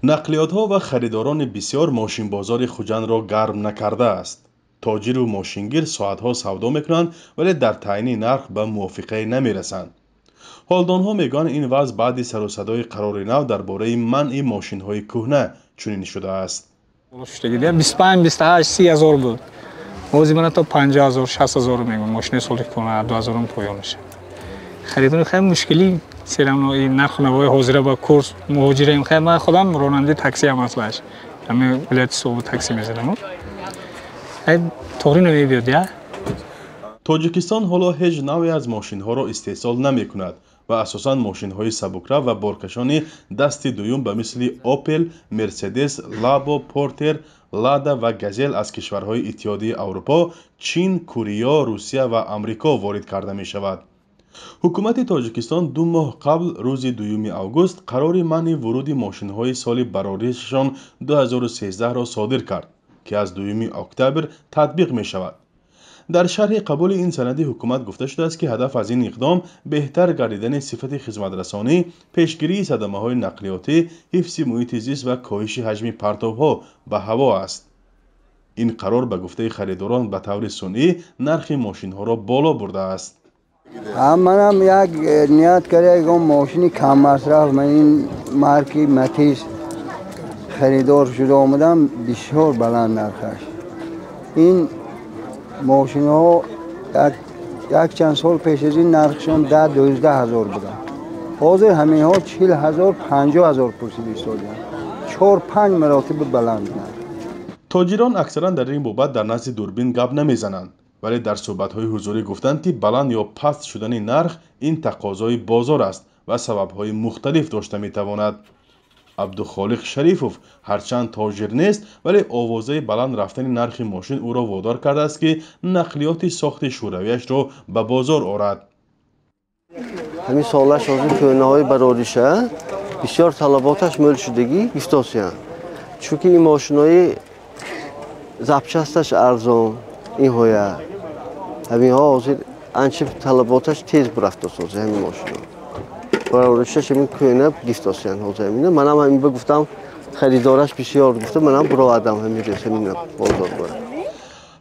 Нақлиётҳо ва харидорони бисёр мошинбозори Хуҷандро гарм накардааст. Тоҷиру мошингир соатҳо савдо мекунанд, вале дар таъйини нарх ба мувофиқае намерасанд. Ҳолдонҳо мегӯянд, ин вазъ баъди сарусадои қарори нав дар бораи манъи мошинҳои кӯҳна чунин шудааст. 25, 28, 30 ҳазор буд. Ҳозир мана то 50 ҳазор, 60 ҳазор мегӯям. Мошини соли кӯҳна 2000 поён мешавад. Харидори хеле мушкилӣ серамно ин нарху навои ҳозира ба курс муҳоҷираем. Хеле ман худам ронандаи такси ҳам аслаш. Ҳамин вилояти Суғд такси мезанам. Тоғри намебиёд, я? Тоҷикистон ҳоло ҳеҷ навъе аз мошинҳоро истеҳсол намекунад ва асосан мошинҳои сабукрав ва боркашони дасти дуюм ба мисли Опел, Мерседес, Лабо, Портер, Лада ва Газел аз кишварҳои Иттиҳодияи Аврупо, Чин, Куриё, Русия ва Амрико ворид карда мешавад. Ҳукумати Тоҷикистон 2 моҳ қабл, рӯзи 2 август, қарори манъи вуруди мошинҳои соли бароришашон 2013-ро содир кард, ки аз 2 октябр татбиқ мешавад. Дар шарҳи қабули ин санади ҳукумат гуфта шудааст, ки ҳадаф аз ин иқдом беҳтар гардидани сифати хизматрасонӣ, пешгирии садамаҳои нақлиётӣ, ҳифзи муҳити зист ва коҳиши ҳаҷми партовҳо ба ҳаво аст. Ин қарор ба гуфтаи харидорон ба таври сунъӣ нархи мошинҳоро боло бурдааст. Манам як ният карда, ягон мошини каммасраф, ман ин марки Матиз харидор шуда омадам, бисёр баланд нархаш. Ин мошинҳо якчанд сол пеш аз ин нархшон 10-12 ҳазор буданд. Ҳозир ҳаминҳо 40 ҳазор, 50 ҳазор пурсида истодаанд. 4-5 маротиба баланд нарх. Тоҷирон аксаран дар ин бобат дар назди дурбин гап намезананд, вале дар суҳбатҳои ҳузурӣ гуфтанд, ки баланд ё паст шудани нарх ин тақозои бозор аст ва сабабҳои мухталиф дошта метавонад. Абдухолиқ Шарифов ҳарчанд тоҷир нест, вале овозаи баланд рафтани нархи мошин ӯро водор кардааст, ки нақлиёти сохти шӯравиашро ба бозор орад. Ҳамин солаш ҳозир кӯҳнаҳои барориша бисёр талаботаш мӯл шудагӣ гифтосиянд, чунки ин мошинои запчасташ арзон инҳоя. Ҳаминҳо ҳозир анча талаботаш тез бурафтост ҳозир ҳамин мошино. Бароришаш ҳамин кӯҳна гифтосиянд ҳозир ҳамина. Манам ҳамин ба гуфтам, харидораш бисёр гуфта, манам буровардам ҳамин рӯз ҳамина бозор бора.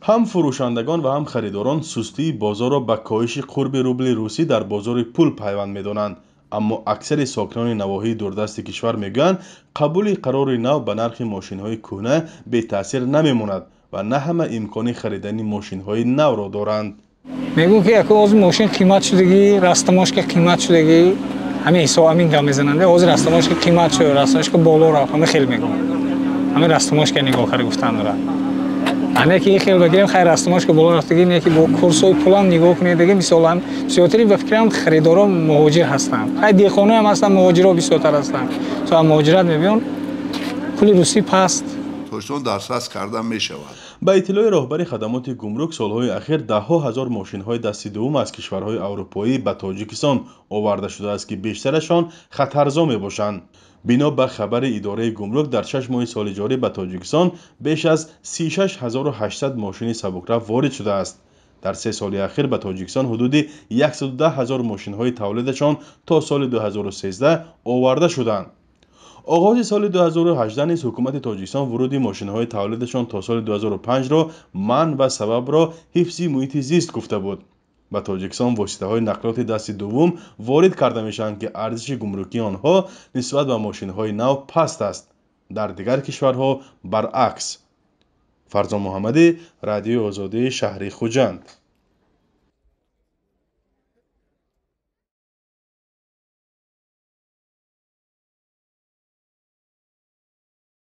Ҳам фурӯшандагон ва ҳам харидорон сустии бозорро ба коҳиши қурби рубли русӣ дар бозори пул пайванд медонанд. Аммо аксари сокинони навоҳии дурдасти кишвар мегӯянд, қабули қарори нав ба нархи мошинҳои кӯҳна бетаъсир намемонад ва на ҳама имкони харидани мошинҳои навро доранд. Мегӯм, ки яко ҳозир мошин қимат шудагӣ, растамошка қимат шудагӣ, ҳамин ҳисоб ҳамин гап мезананд. Ҳозир растамошка қимат шуд, растамошка боло рафт, ҳамин хел мегӯм. Ҳамин растамошка нигоҳ карда гуфтан дорад. Ане ки хел бигирем, хайр растамошка боло рафтагӣ, не ки бо курсҳои пулам нигоҳ кунед, дига мисолан бисёртари ба фикрам харидоро муҳоҷир ҳастанд. Хай деҳқоно ҳам ҳастанд, муҳоҷиро бисёртар ҳастанд. То муҳоҷират мебиён, пули русӣ паст. Тоҷикистон дастрас карда мешавад. Ба иттилои роҳбари хадамоти гумрук, солҳои ахир даҳҳо ҳазор мошинҳои дасти дуввум аз кишварҳои аврупоӣ ба Тоҷикистон оварда шудааст, ки бештарашон хатарзо мебошанд. Бино ба хабари идораи гумрук, дар 6 моҳи соли ҷорӣ ба Тоҷикистон беш аз 36 800 мошини сабукрав ворид шудааст. Дар 3 соли ахир ба Тоҷикистон ҳудуди 110 ҳазор мошинҳои тавлидашон то соли 2013 оварда шуданд. Оғози соли 2018 низ ҳукумати Тоҷикистон вуруди мошинҳои тавлидашон то соли 2005-ро манъ ва сабабро ҳифзи муҳити зист гуфта буд. Ба Тоҷикистон воситаҳои нақлиёти дасти дуввум ворид карда мешаванд, ки арзиши гумрукии онҳо нисбат ба мошинҳои нав паст аст. Дар дигар кишварҳо баръакс. Фарзон Муҳаммадӣ, Радиои Озодӣ, шаҳри Хуҷанд.